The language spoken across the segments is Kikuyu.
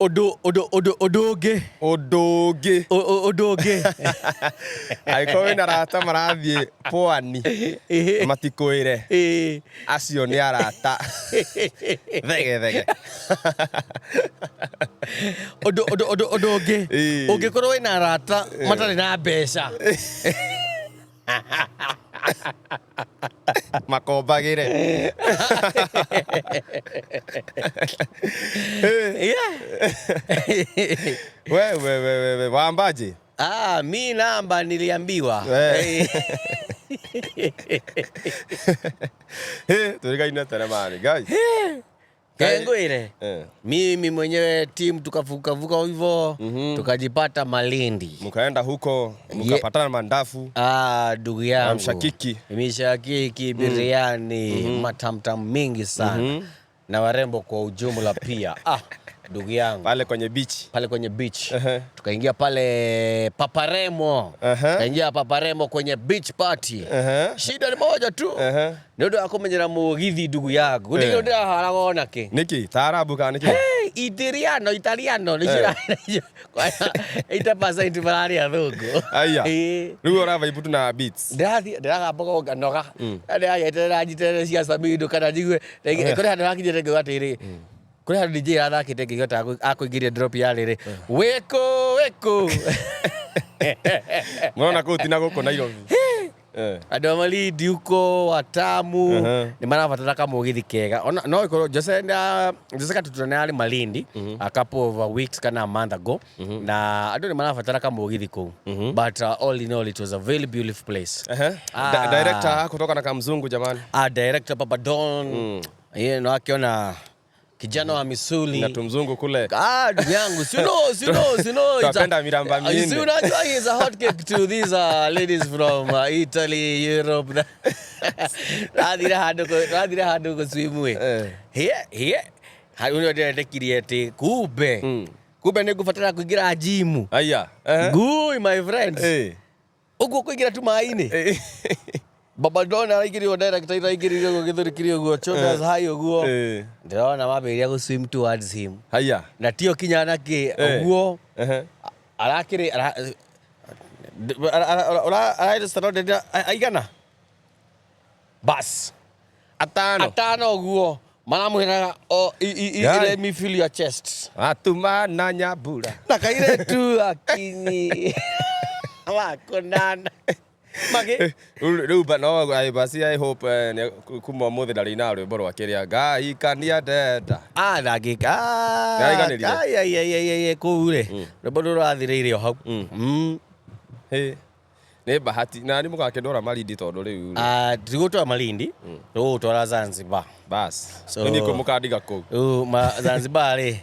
Ũndũ ũndũ ũndũ ũndũ ũngĩ. Ũndũ ũngĩ. Ũndũ ũngĩ. Angĩkorwo wĩna arata marathiĩ pwani matikwĩre, acio nĩ arata thege thege. Ũndũ ũndũ ũndũ ũndũ ũngĩ. Ũngĩkorwo wĩna arata matarĩ na mbeca. Makombagĩre. We we we we we wambaje? Ah, mi namba niliambiwa. Hey, tũrĩgaine tene mani guys. Ngwire. Mimi mwenyewe team tukavuka vuka hivyo tukajipata Malindi. Mkaenda huko mkapatana mandafu. Ah, ndugu yangu. Mshakiki. Mishakiki, biriani, matamtam mingi sana. Na warembo kwa ujumla pia. Ah, ndugu yangu. Pale kwenye beach. Pale kwenye beach. Tukaingia pale Paparemo. Tukaingia Paparemo kwenye beach party. Shida ni moja tu. Nĩ ũndũ wa kũmenyera mũgithi ndugu yangu. Gũtirĩ ũndũ ndĩraharaga ona kĩ. Nĩkĩ? Taarabu kana nĩkĩ? Hey, Italiano, Italiano, nĩ 80% mararĩ athũngũ. Aya. Rĩu ũra vibe tu na beats. Ndĩrathiĩ ndĩragamba nganoga. Ndĩrageterera nyitĩrĩre cia Samido kana njigue kũrĩ handũ hakinyĩte ngauga atĩrĩ, kũrĩ handũ DJ arathakĩte ngĩigua ta akũingĩria drop ya rĩrĩ, wĩkũ wĩkũ. Mũrona kũu ti na gũkũ Nairobi. Andũ a Malindi huko Watamu nĩ marabatara kamũgithi kega. Ona no ĩkorwo Jose na Jose Katutura nĩ arĩ Malindi a couple of weeks kana a month ago, na andũ nĩ marabatara kamũgithi kũu, but all in all it was a very beautiful place. Director kutoka na kamzungu jamani. Ah, director Papa Don, yeye no akiona kijana wa misuli na tumzungu kule. Ah, ndugu yangu, si you si you si you Tunapenda miramba minne. Si unajua he is a hot cake to these ladies from Italy, Europe. Rathire handũ rathire handũ gũcwimwe. Hie hie. Hau nĩ ndĩrendekirie atĩ kumbe. Kumbe nĩ ngũbatara kũingĩra gym. Aya. Ngui my friends. Ũguo kũingĩra tu maĩ-inĩ. Baba Don araingĩrio, director araingĩrire ũguo gĩthũri kĩrĩ ũguo, shoulders high ũguo. Ndĩrona mambĩrĩria gũ swim towards him. Haya. Na tio kinya na kĩ ũguo arakĩrĩ aigana bas Atano. Atano ũguo maramwĩraga, "Oh, let me feel your chest." Atuma na nyambura. Na kairetu akinyi wakunana magi. Rĩu no basi I hope kuma ũmũthĩ ndarĩ na rwĩmbo rwake rĩa Ngai kania ndenda. Ah, ndangĩka. Nĩaraiganĩrire? Ai ai ai ai ai, kũu rĩ rwĩmbo rũu rũrathirĩire o hau. Hĩ. Nĩ bahati na nĩ mũgakĩndwara Malindi tondũ rĩu rĩ. Ah, tigũtwara Malindi, tũgũtwara Zanzibar. Bas. So Nĩ kũ mũkandiga kũu? Rĩu ma Zanzibar rĩ,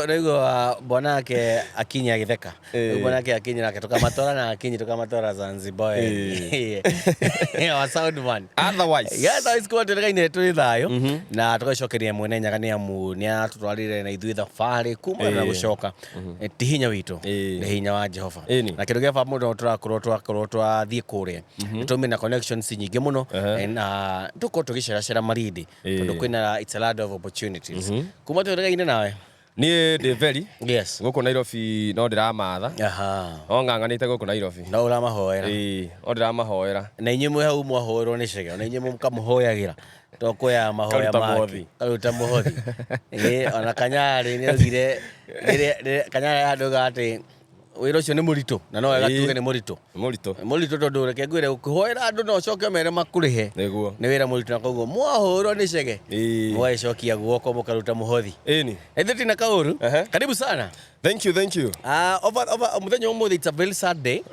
naigua bwanake Akinyi agĩtheka. Rĩu bwanake Akinyi nake tũkamatwara na Akinyi tũkamatwara Zanzibar. Our sound man. Otherwise. Yes, otherwise kuma twĩrĩgaine twĩ thayũ na tũgacokeria mwene Nyaga nĩ amu nĩ aratũtwarire na ithuĩ thabarĩ kuma na gũcoka. Ti hinya witũ, nĩ hinya wa Jehova. Na kĩndũ gĩa bata mũno tũrakorwo twakorwo twathiĩ kũrĩa nĩ twaumire na connections nyingĩ mũno na tũkorwo tũgĩceracera Malindi tondũ kwĩna, it's a land of opportunities. Kuma twĩrĩgaine nawe? Niĩ ndĩ very gũkũ Nairobi no ndĩramatha. No ng'ang'anĩte gũkũ Nairobi. No ũramahoera? Ĩĩ, no ndĩramahoera. Na inyuĩ mwĩ hau mwahoerwo nĩ Chege, ona inyuĩ mũkamũhoyagĩra to kuoya mahoya Karuta make. Mũhothi. Karuta mũhothi. Ĩĩ, ona Kanyarĩ nĩ augire rĩrĩa Kanyarĩ andauga atĩ wĩra ũcio nĩ mũritũ na no wega tuge nĩ mũritũ. Nĩ mũritũ. Nĩ mũritũ tondũ reke ngwĩre ũkĩhoera andũ no ũcoke ũmere makũrĩhe. Nĩguo. Nĩ wĩra mũritũ na koguo mwahũrwo nĩ Chege mũgagĩcokia guoko mũkaruta mũhothi. Ĩni. Ithuĩ tina kaũru. Karibu sana. Thank you, thank you. Over, over, mũthenya ũmũthĩ it's a very sad day.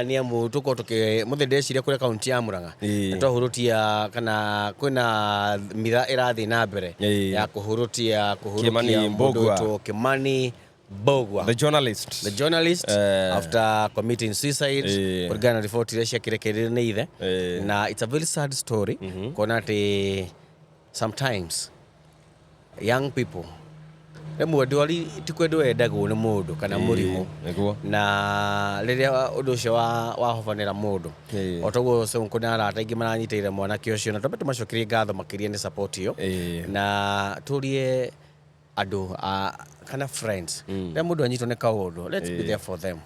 Nĩ amu tũkorwo tũkĩ mũthĩ ndĩreciria kũrĩa kaunti ya Murang'a twahurũtia kana kwĩna mitha ĩrathiĩ na mbere ya kũhurũtia kũhurũkia Kimani mũndũ Mbugua. wĩtwo Kimani Mbugua. The journalist. The journalist, after committing suicide kũringana na riboti iria ciakĩrekereirio nĩ ithe. Na it's a very sad story kuona atĩ sometimes young people rĩmwe ndwari ti kwendwo yendagwo nĩ mũndũ kana mũrimũ. Na rĩrĩa ũndũ ũcio wahobanĩra mũndũ o toguo Sonko na arata aingĩ maranyitĩrĩra mwanake ũcio na twambe tũmacokerie ngatho makĩria nĩ support ĩyo na tũrie. Andũ a kana friends, rĩrĩa mũndũ anyitwo nĩ kaũndũ, let's be there for them.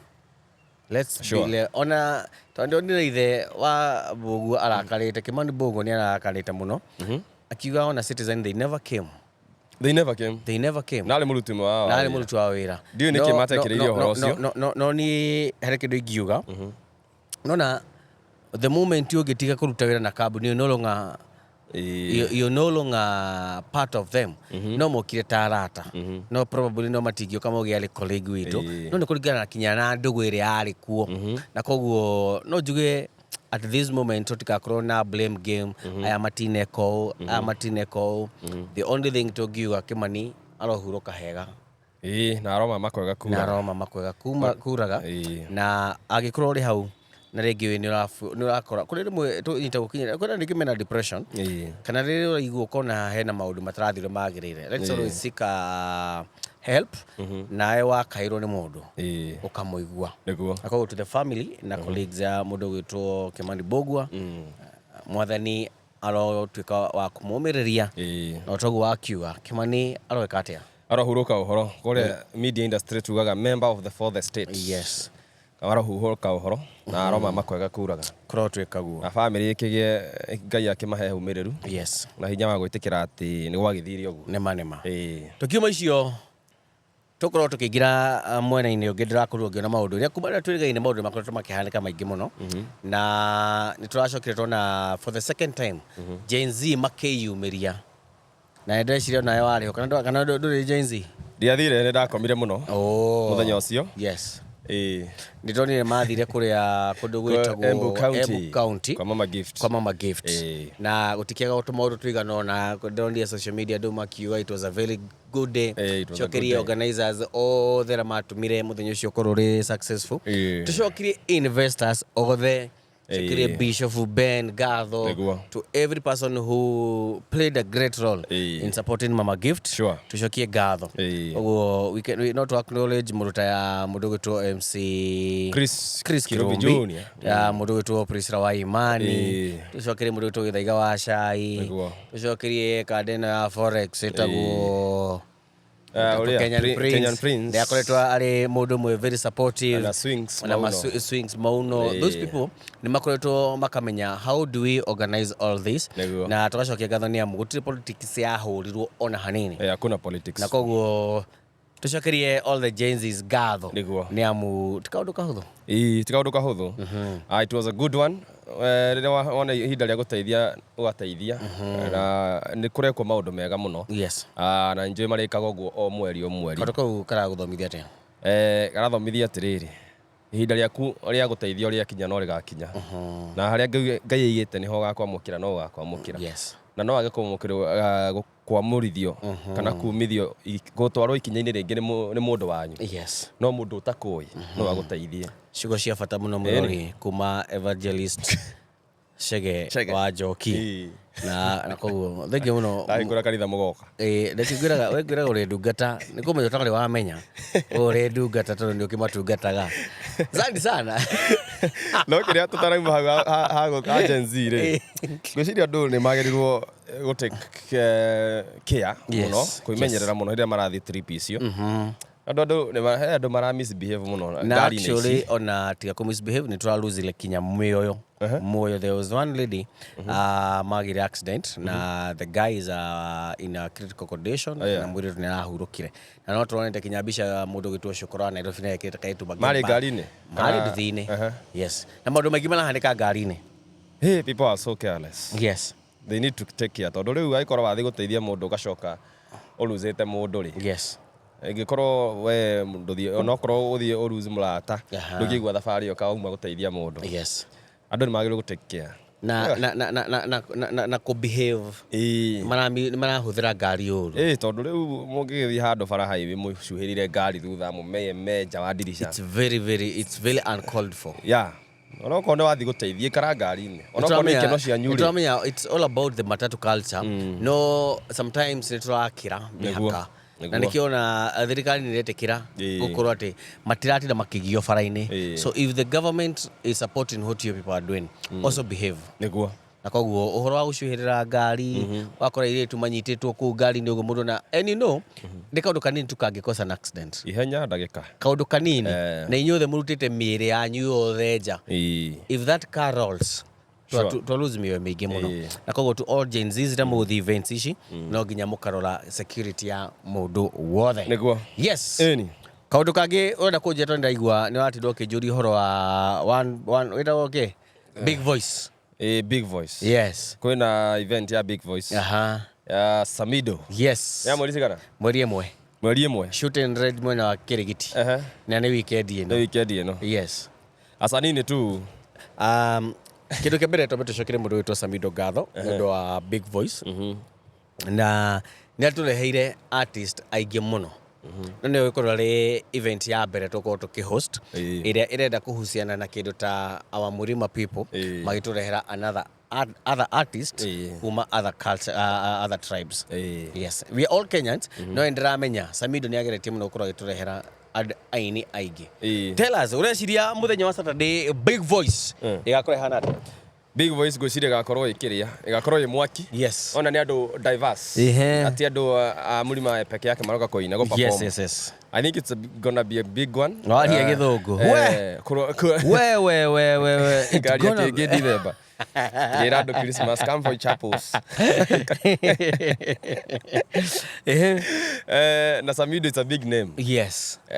Let's be there. Ona tondũ ndonire ithe wa Mbũguo arakarĩte, Kimani Mbũguo nĩ arakarĩte mũno, akiuga ona Citizen, they never came. They never came. They never came. Narĩ mũruti ũmwe wao Na wa arĩ wĩra. Mũruti wa wĩra. Ndiũĩ nĩkĩ matekĩrĩirie ũhoro ũcio. No niĩ harĩ kĩndũ ingiuga. Nona the moment ũngĩtiga kũruta wĩra na kambuni, you're no longer you're no longer part of them. No mokire ta arata, no probably no matingĩũka mauge arĩ colleague witũ. No nĩ kũringana na kinya na ndũgũ ĩrĩa yarĩ kuo, na koguo no njuge at this moment tũtigakorwo na blame game, aya matineka ũũ, aya matineka ũũ. The only thing tũngiuga, Kĩmani arohurũka hega. Ĩĩ, na aroma makwega Na kura. aroma makwega kuma kuraga. Na angĩkorwo ũrĩ hau na rĩngĩ wĩ nĩ ũrakora kũrĩ rĩmwe tũnyitagwo kinya kũrĩ rĩngĩ mena depression, kana rĩrĩa ũraigua ũkona hena maũndũ matarathiĩ ũrĩa magĩrĩire, let's always seek help. Nawe wakairwo nĩ mũndũ, ũkamũigua. Na koguo to the family na colleagues ya mũndũ ũgwĩtwo Kimani Mbũgua, Mwathani arotuĩka wa kũmũmĩrĩria. Na ũtoguo wakiuga, Kimani aroeka atĩa? Arohurũka ũhoro kũrĩa media industry tugaga member of the fourth estate. Arohurũka ũhoro na aroma makwega kuraga. Kũrotuĩka guo. Na family ĩkĩgĩe, Ngai akĩmahe ũmĩrĩru na hinya wa gwĩtĩkĩra atĩ nĩ gwagĩthire ũguo. Nĩma nĩma. Tũkiuma icio, tũkorwo tũkĩingĩra mwena-inĩ ũngĩ. Ndĩrakorirwo ngĩona maũndũ ũrĩa kuma rĩrĩa twĩrĩgaine, maũndũ makoretwo makĩhanĩka maingĩ mũno, na nĩ tũracokire tuona for the second time Gen Z makĩyumĩria, na nĩ ndĩreciria onawe warĩho, kana kana ndũrĩ Gen Z? Ndiathire, nĩ ndakomire mũno Oh. mũthenya ũcio. Nĩ ndonire mathire kũrĩa kũndũ gwĩtagwo Embu County. Embu County. Kwa Mama Gift. Kwa Mama Gift. Na gũtikĩaga tũmaũndũ tũigana ũna. Ndonire social media andũ makiuga it was a very good day. It was a good Cokerie day. organizers othe arĩa matũmire mũthenya ũcio ũkorwo ũrĩ successful. Tũcokirie investors othe, cokirie Bishop Ben Gatho, to every person who played a great role in supporting Mama Gift. Tucokie ngatho. Ũguo we not to acknowledge mũndũ ta ya mũndũ ũgwĩtwo MC Chris Chris Kirubi Kirumbi, Junior. ya mũndũ ũgwĩtwo Priscilla wa Imani. Tũcokerie mũndũ ũgwĩtwo Gĩthaiga wa Cai. Tũcokerie kanda ĩno ya forex ĩtagwo Ũrĩa, Kenyan Prince. Kenyan Prince. Nĩ akoretwo arĩ mũndũ ũmwe very supportive. Na Swings Na Mauno. Swings Mauno. Those people nĩ makoretwo makamenya how do we organize all this. Na tũgacokia ngatho nĩ amu gũtirĩ politics yahũrirwo ona hanini. Hakuna politics. Na koguo tũcokerie all the Gen Zs ngatho nĩ amu ti kaũndũ kahũthũ. Ĩĩ, ti kaũndũ kahũthũ. Ah, it was a good one. Rĩrĩa wona ihinda rĩa gũteithia ũgateithia, na nĩ kũrekwo maũndũ mega mũno. Ah, na njũĩ marĩkaga ũguo o mweri o mweri. Kaũndũ kau karagũthomithia atĩa? Garathomithia atĩrĩrĩ, ihinda rĩaku rĩa gũteithio rĩakinya no rĩgakinya, na harĩa Ngai aigĩte nĩho ũgakwamũkĩra, no ũgakwamũkĩra. Na no age kwamũkĩrwo, kwamũrithio kana kumithio, gũtwarwo ikinya-inĩ rĩngĩ nĩ mũndũ wanyu, no mũndũ ũtakũĩ no agũteithie. Ciugo cia bata mũno, mũrori, kuma Evangelist Chege Chege. wa Njoki. Na koguo thengiũ mũno. Ndahingũra kanitha mũgoka. Ĩĩ, ndĩkĩngwĩraga we, ngwĩraga ũrĩ ndungata, nĩ kũmenya ũtarĩ wamenya ũrĩ ndungata tondũ nĩ ũkĩmatungataga sandi sana. No kĩrĩa tũtarauma hau ha Gen Z rĩ, ngwĩciria andũ nĩ magĩrĩirwo gũ take care mũno, kwĩmenyerera mũno rĩrĩa marathiĩ trip icio. Andũ he andũ mara misbehave mũno Na ngari-inĩ ici. Actually ona tiga kũ misbehave, nĩ tũralosire kinya mĩoyo muoyo. There was one lady magire accident na the guy is in a critical condition. Na mwĩrĩ nĩ arahurũkire, na no tũronete kinya mbica ya mũndũ ũgĩtwo Cukuru wa Nairobi na ekĩrĩte kairĩtu. Marĩ ngari-inĩ? Marĩ nduthi-inĩ. Yes, na maũndũ maingĩ marahanĩka ngari-inĩ. Hey, people are so careless. They need to take care, tondũ rĩu angĩkorwo wathiĩ gũteithia mũndũ ũgacoka ũruzĩte mũndũ rĩ, ĩngĩkorwo we ndũthiĩ, onokorwo ũthiĩ ũruzi mũrata, ndũngĩigua thabarĩ ĩyo kauma gũteithia mũndũ. Andũ nĩ magĩrĩirwo gũ take care. Na kũ behave. Nĩ marahũthĩra ngari ũru. Ĩĩ, tondũ rĩu mũngĩgĩthiĩ handũ bara highway mũcuhĩrire ngari thutha, mũmeme nja wa ndirica. It's very uncalled for. Ya, onokorwo nĩ wathiĩ gũteithia, ikara ngari-inĩ, onokorwo nĩ ikeno cianyu rĩ. Nĩtũramenya it's all about the matatu culture, no sometimes nĩ tũrakĩra mĩhaka, na nĩkĩo ona thirikari nĩ ĩretĩkĩra gũkorwo atĩ matiratinda makĩgio bara-inĩ. So if the government is supporting what you people are doing, also behave. Na koguo ũhoro wa gũcuhĩrĩra ngari, wakora airĩtu manyitĩtwo kũu ngari-inĩ ũguo mũndũ na, and you know, nĩ kaũndũ kanini tu kangĩ an accident. Ihenya ndagĩka. Kaũndũ kanini. Na inyuothe mũrutĩte mĩĩrĩ yanyu yothe nja. If that car rolls, twa lose mĩoyo mĩingĩ mũno. Na koguo to all Gen Zs na mũgũthiĩ events ici, no nginya mũkarora security ya mũndũ wothe. Nĩguo. Yes. Ĩni. Kaũndũ kangĩ ũrenda kũnjĩra, tondũ ndĩraigua nĩ ũratinda ũkĩnjũria ũhoro wa one one wĩtagwo kĩ, Big Voice. Ĩ, Big Voice. Yes. Kwĩna event ya Big Voice ya Samido. Ya mweri cigana? Mweri 1. Mweri 1. Shooting Red mwena wa Kĩrĩgiti. Na nĩ weekend Nĩ ĩno. Weekend ĩno. Yes. Acanini tu. Kĩndũ kĩa mbere, twambe tũcokere mũndũ wĩtwo Samido ngatho nĩ ũndũ wa Big Voice, na nĩ atũreheire artist aingĩ mũno, no nĩ gũkorwo arĩ event ya mbere tũkorwo tũkĩhost ĩrĩa ĩrenda kũhuciana na kĩndũ ta our Murima people, magĩtũrehera another other artist kuma other culture, other tribes. Yes, we are all Kenyans, no nĩndĩramenya Samido nĩ ageretie mũno gũkorwo agĩtũrehera aini aingĩ. Tell us, ũreciria mũthenya wa Saturday Big Voice ĩgakorwo ĩhana atĩa? Big Voice ngwĩciria ĩgakorwo ĩkĩrĩa, ĩgakorwo ĩ mwaki. Ona nĩ andũ diverse. Ati andũ a Mũrima peke yake maroka kũina, gũ perform. I think it's gonna be a big one. Waria gĩthũngũ. We we we we we. It's Ngari gonna kĩngĩ December. Ngĩra andũ Christmas come for chapels. Na Samido is a big name.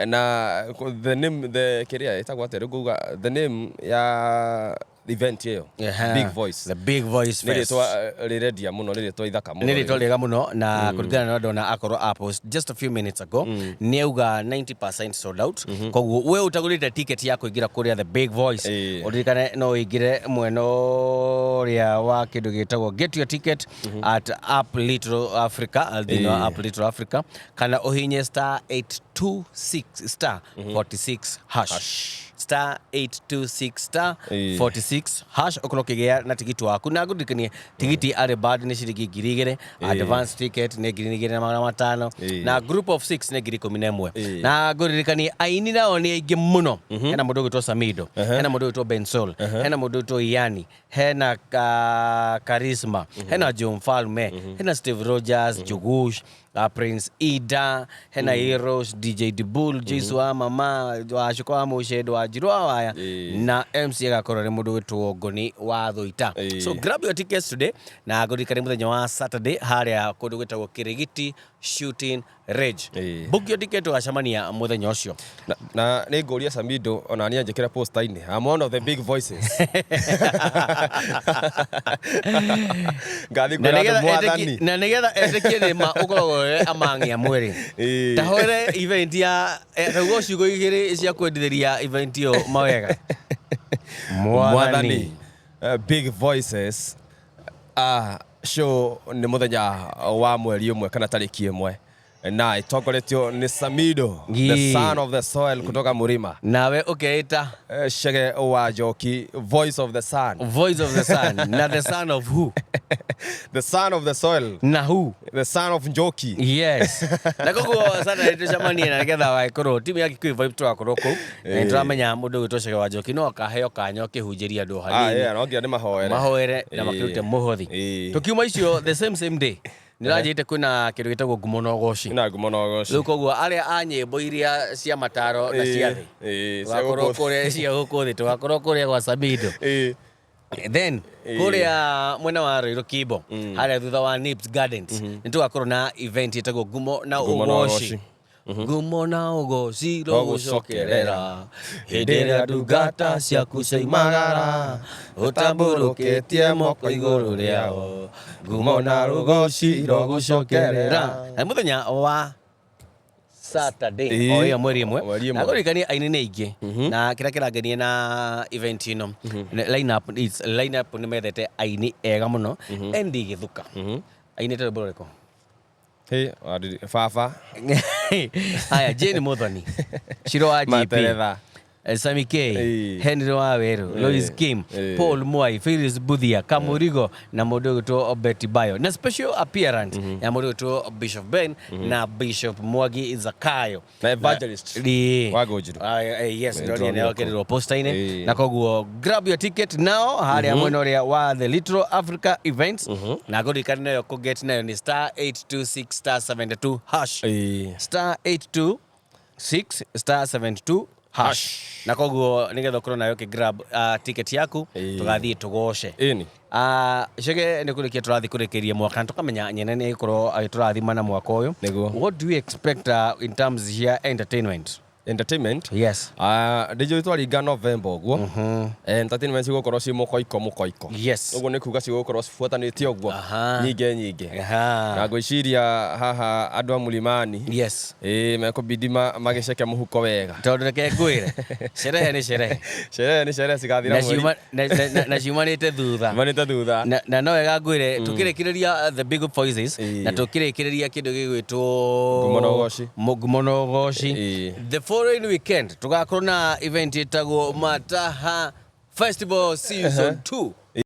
Na the name, the kĩrĩa ĩtagwo atĩa rĩu ngauga, the name ya event ĩyo, Big Voice. The Big Voice Nĩ Fest. rĩtwa rĩrendia mũno, nĩ rĩtwa ithaka mũno. Nĩ rĩtwa rĩega mũno, na kũringana na ndona akorwo apost just a few minutes ago, nĩ auga 90% sold out. Koguo we ũtagũrĩte ticket ya kũingĩra kũrĩa The Big Voice, ũririkane no ũingĩre mwena ũrĩa wa kĩndũ gĩtagwo get your ticket at app Little Africa, thĩinĩ wa app Little Africa, kana ũhinye *826*46#, *826*46# ũkorwo ũkĩgĩa na tigiti waku. Na ngũririkanie tigiti arĩ band nĩ ciringi 2000, advance ticket nĩ 2500, na group of six nĩ 11,000. Na ngũririkanie aini nao nĩ aingĩ mũno. Hena mũndũ ũgwĩtwo Samido, hena mũndũ ũgwĩtwo Bensol, hena mũndũ ũgwĩtwo Iani, hena Charisma, hena Joe Mfalme, hena Steve Rogers, Jugush, Prince Ida, hena Heroes, DJ Dibul, Jesu wa mama Wacũka wa Mũcendo wa Njirũ wa Waya, na MC agakorwo nĩ mũndũ wĩtwo Ngoni wa Thũita. So grab your tickets today, na ngũririkanie mũthenya wa Saturday harĩa kũndũ gwĩtagwo Kĩrĩgiti Shooting Range. Book your ticket, tũgacemania mũthenya ũcio. Na nĩ ngũria Samido ona niĩ anjĩkĩre poster-inĩ, I'm one of the big voices. Ngathiĩ Na kwĩra andũ nĩgetha mwathani. Na nĩgetha etĩkie nĩ ma ũkoragwo wĩ amang'ia mwĩrĩ, tahũre event ya tauga ciugo igĩrĩ cia kwendithĩria event ĩyo mawega. Mwathani, Big Voices show nĩ mũthenya wa mweri 1 kana tarĩki 1, na ĩtongoretio nĩ Samido, the son of the soil kutoka Murima. Nawe ũkeĩta? Chege wa Njoki, voice of the sun. Voice of the sun, na the son of who? The son of the soil. Na who? The son of Njoki. Yes, na koguo Saturday tũcemanie, na nĩgetha wagĩkorwo timu ya Kikuyu Vibe tũgakorwo kũu, na nĩtũramenya mũndũ ũgwĩtwo Chege wa Njoki no akaheo kanya ũkĩhunjĩria andũ hanini. Yeah, no nginya nĩ mahoere. Mahoere na makĩrute mũhothi. Tũkiuma icio, the same same day nĩranjĩte kwĩna kĩndũ gĩtagwo ngumo na ũgoci. Na ngumo na ũgoci. Rĩu koguo arĩa a nyĩmbo iria cia mataro na cia thĩ, Cia tũgakorwo gũkũ thĩ. kũrĩa cia gũkũ thĩ, tũgakorwo kũrĩa gwa Samido. Then kũrĩa mwena wa Ruiru Kimbo, harĩa thutha wa Nips Gardens, nĩ tũgakorwo na event ĩtagwo ngumo na Ngumo na ũgoci. Ũgoci. Ngumo na ũgoci rũgũcokerera hĩndĩ ĩrĩa ndungata ciaku ciaimagara, ũtambũrũkĩtie moko igũrũ rĩao, ngumo na rũgoci rũgũcokerera. Na mũthenya wa Saturday, o ĩyo mweri 1. Mweri 1. Na ngũririkanie aini nĩ aingĩ, na kĩrĩa kĩrangenia na event ĩno, line up, it's line up, nĩ methete aini ega mũno. Andy Gĩthuka ainĩte rwĩmbo rũrĩkũ? Hey, baba. Haya, Jane Muthoni, Shiro wa GP. Materetha. Sami K, Henry Waweru, Lois Kim, Paul Mwai, Phyllis Buthia, Kamurigo na mũndũ ũgwĩtwo Betty Bayo, na special appearance ya mũndũ ũgwĩtwo Bishop Ben na Bishop Mwangi Zakayo. Na evangelist Ĩĩ. wa Ngũnjiru. Ah, yes, ndonire ndĩronire nĩ okĩrĩrwo poster-inĩ. Ĩĩ. Na koguo grab your ticket now harĩa mwena ũrĩa wa the Little Africa Events, na ngũririkane nayo kũget nayo nĩ *826*72#. *826*72#, na koguo nĩgetha ũkorwo nayo ũkĩgrab ticket yaku, tũgathiĩ tũgoce. Ĩni. Chege, nĩ kũrĩkia tũrathiĩ kũrĩkĩria mwaka na tũkamenya nyene nĩ ĩgũkorwo agĩtũrathima na mwaka ũyũ. Nĩguo. What do you expect in terms ya entertainment? Entertainment? Yes. Ndĩnjũĩ twaringa November ũguo, entertainment cigũkorwo ciĩ mũkoiko mũkoiko. Ũguo nĩ kuga cigũkorwo cibuatanĩte ũguo, nyingĩ nyingĩ. Na ngwĩciria haha andũ a Mlimani ĩĩ mekũbidi magĩceke mũhuko wega. Tondũ reke ngwĩre, sherehe nĩ sherehe. Sherehe nĩ sherehe, cigathira na mweri. Na ciumanĩte thutha. Ciumanĩte thutha. Na no wega ngwĩre tũkĩrĩkĩrĩria the big voices na tũkĩrĩkĩrĩria kĩndũ gĩgwĩtwo Ngumo na Ũgoci. Ngumo na Ũgoci, the following weekend tũgakorwo na event ĩtagwo Mataha Festival season 2.